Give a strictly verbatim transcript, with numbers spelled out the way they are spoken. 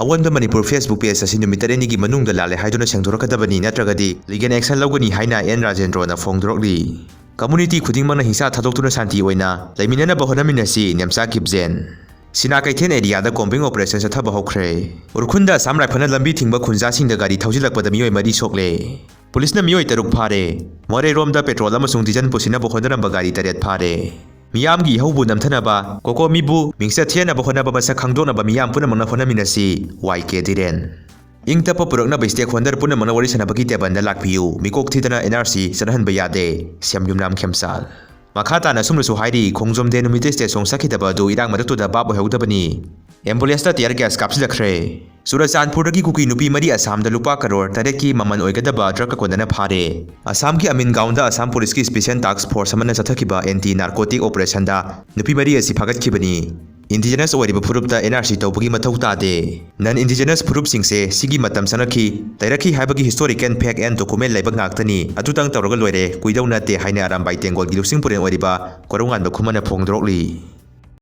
ꯑꯑꯣꯟꯕ Manipur Facebook page ꯑꯁꯤ ꯅꯨꯃꯤꯠ ꯇꯔꯦꯠꯅꯤꯒꯤ ꯃꯅꯨꯡꯗ ꯂꯥꯜꯂꯦ ꯍꯥꯏꯗꯨꯅ ꯁꯦꯡꯗꯣꯔꯛꯀꯗꯕꯅꯤ, ꯅꯠꯇ꯭ꯔꯒꯗꯤ legal action ꯂꯧꯒꯅꯤ ꯍꯥꯏꯅ ꯑꯦꯟ ꯔꯥꯖꯦꯟꯗ꯭ꯔꯣꯅ ꯐꯣꯡꯗꯣꯔꯛꯂꯤ꯫ Community ꯈꯨꯗꯤꯡꯃꯛꯅ ꯍꯤꯡꯁꯥ ꯊꯥꯗꯣꯛꯇꯨꯅ ꯁꯥꯟꯇꯤ ꯑꯣꯏꯅ ꯂꯩꯃꯤꯟꯅꯅꯕ ꯍꯣꯠꯅꯃꯤꯟꯅꯁꯤ, ꯅꯦꯝꯆꯥ ꯀꯤꯞꯖꯦꯟ꯫ ꯁꯤꯅꯥ ꯀꯩꯊꯦꯜ areaꯗ combing operation ꯆꯠꯊꯕ ꯍꯧꯈ꯭ꯔꯦ꯫ ꯎꯈ꯭ꯔꯨꯜꯗ Assam Rifleꯅ ꯂꯝꯕꯤ ꯊꯤꯡꯕ ꯈꯨꯟꯖꯥꯁꯤꯡꯗ ꯒꯥꯔꯤ ꯊꯧꯖꯤꯜꯂꯛꯄꯗ ꯃꯤꯑꯣꯏ ꯃꯔꯤ ꯁꯣꯛꯂꯦ꯫ ꯄꯨꯂꯤꯁꯅ ꯃꯤꯑꯣꯏ ꯇꯔꯨꯛ ꯐꯥꯔꯦ꯫ ꯃꯣꯔꯦꯔꯣꯝꯗ petrol ꯑꯃꯁꯨꯡ diesel ꯄꯨꯁꯤꯟꯅꯕ ꯍꯣꯠꯅꯔꯝꯕ ꯒꯥꯔꯤ ꯇꯔꯦꯠ ꯐꯥꯔꯦ꯫ ꯃꯤꯌꯥꯝꯒꯤ ꯏꯍꯧꯕꯨ ꯅꯝꯊꯅꯕ, ꯀꯣꯀꯣ ꯃꯤꯕꯨ ꯃꯤꯡꯆꯠ ꯊꯤꯍꯟꯅꯕ ꯍꯣꯠꯅꯕ ꯃꯁꯛ ꯈꯪꯗꯣꯛꯅꯕ ꯃꯤꯌꯥꯝ ꯄꯨꯝꯅꯃꯛꯅ ꯍꯣꯠꯅꯃꯤꯟꯅꯁꯤ, ꯋꯥꯏ ꯀꯦ ꯙꯤꯔꯦꯟ꯫ ꯏꯪ ꯇꯞꯄ ꯄꯨꯔꯛꯅꯕ stakeholder ꯄꯨꯝꯅꯃꯛꯅ ꯋꯥꯔꯤ ꯁꯥꯟꯅꯕꯒꯤ tableꯗ ꯂꯥꯛꯄꯤꯌꯨ, ꯃꯤꯀꯣꯛ ꯊꯤꯗꯅ N R C ꯆꯠꯅꯍꯟꯕ ꯌꯥꯗꯦ, ꯁꯤ ꯑꯦꯝ ꯌꯨꯝꯅꯥꯝ ꯈꯦꯝꯆꯥꯜ꯫ ꯃꯈꯥ ꯇꯥꯅ ꯑꯁꯨꯝꯅꯁꯨ ꯍꯥꯏꯔꯤ, ꯈꯣꯡꯖꯣꯝ ꯗꯦ ꯅꯨꯃꯤꯠꯇ state ꯁꯣꯡ ꯆꯠꯈꯤꯗꯕ ꯑꯗꯨ ꯏꯔꯥꯡ ꯃꯔꯛꯇꯨꯗ ꯚꯥꯞ ꯑꯣꯏꯍꯧꯗꯕꯅꯤ꯫ Ambulanceꯇ tear gas ꯀꯥꯞꯁꯤꯜꯂꯛꯈ꯭ꯔꯦ꯫ ꯆꯨꯔꯆꯥꯟꯄꯨꯔꯗꯒꯤ ꯀꯨꯀꯤ ꯅꯨꯄꯤ ꯃꯔꯤ ꯑꯁꯥꯝꯗ ꯂꯨꯄꯥ ꯀꯔꯣꯔ ꯇꯔꯦꯠꯀꯤ ꯃꯃꯜ ꯑꯣꯏꯒꯗꯕ drug ꯀꯣꯟꯗꯅ ꯐꯥꯔꯦ꯫ ꯑꯁꯥꯝꯒꯤ ꯑꯃꯤꯟꯒꯥꯎꯟꯗ ꯑꯁꯥꯝ ꯄꯨꯂꯤꯁꯀꯤ special task force ꯑꯃꯅ ꯆꯠꯊꯈꯤꯕ anti narcotic operationꯗ ꯅꯨꯄꯤ ꯃꯔꯤ ꯑꯁꯤ ꯐꯥꯒꯠꯈꯤꯕꯅꯤ꯫ Indigenous ꯑꯣꯏꯔꯤꯕ ꯐꯨꯔꯨꯞꯇ N R C ꯇꯧꯕꯒꯤ ꯃꯊꯧ ꯇꯥꯗꯦ꯫ Non indigenous ꯐꯨꯔꯨꯞꯁꯤꯡꯁꯦ ꯁꯤꯒꯤ ꯃꯇꯝ ꯆꯪꯉꯛꯈꯤ, ꯂꯩꯔꯛꯈꯤ ꯍꯥꯏꯕꯒꯤ historical fact and document ꯂꯩꯕ ꯉꯥꯛꯇꯅꯤ꯫ ꯑꯗꯨꯇꯪ ꯇꯧꯔꯒ ꯂꯣꯏꯔꯦ, ꯀꯨꯏꯗꯧ ꯅꯠꯇꯦ ꯍꯥꯏꯅ ꯑꯔꯥꯝꯕꯥꯏ ꯇꯦꯡꯒꯣꯜꯒꯤ ꯂꯨꯆꯤꯡ ꯄꯨꯔꯦꯜ ꯑꯣꯏꯔꯤꯕ ꯀꯣꯔꯧꯉꯥꯟꯕ ꯈꯨꯃꯟꯅ ꯐꯣꯡꯗꯣꯔꯛꯂꯤ꯫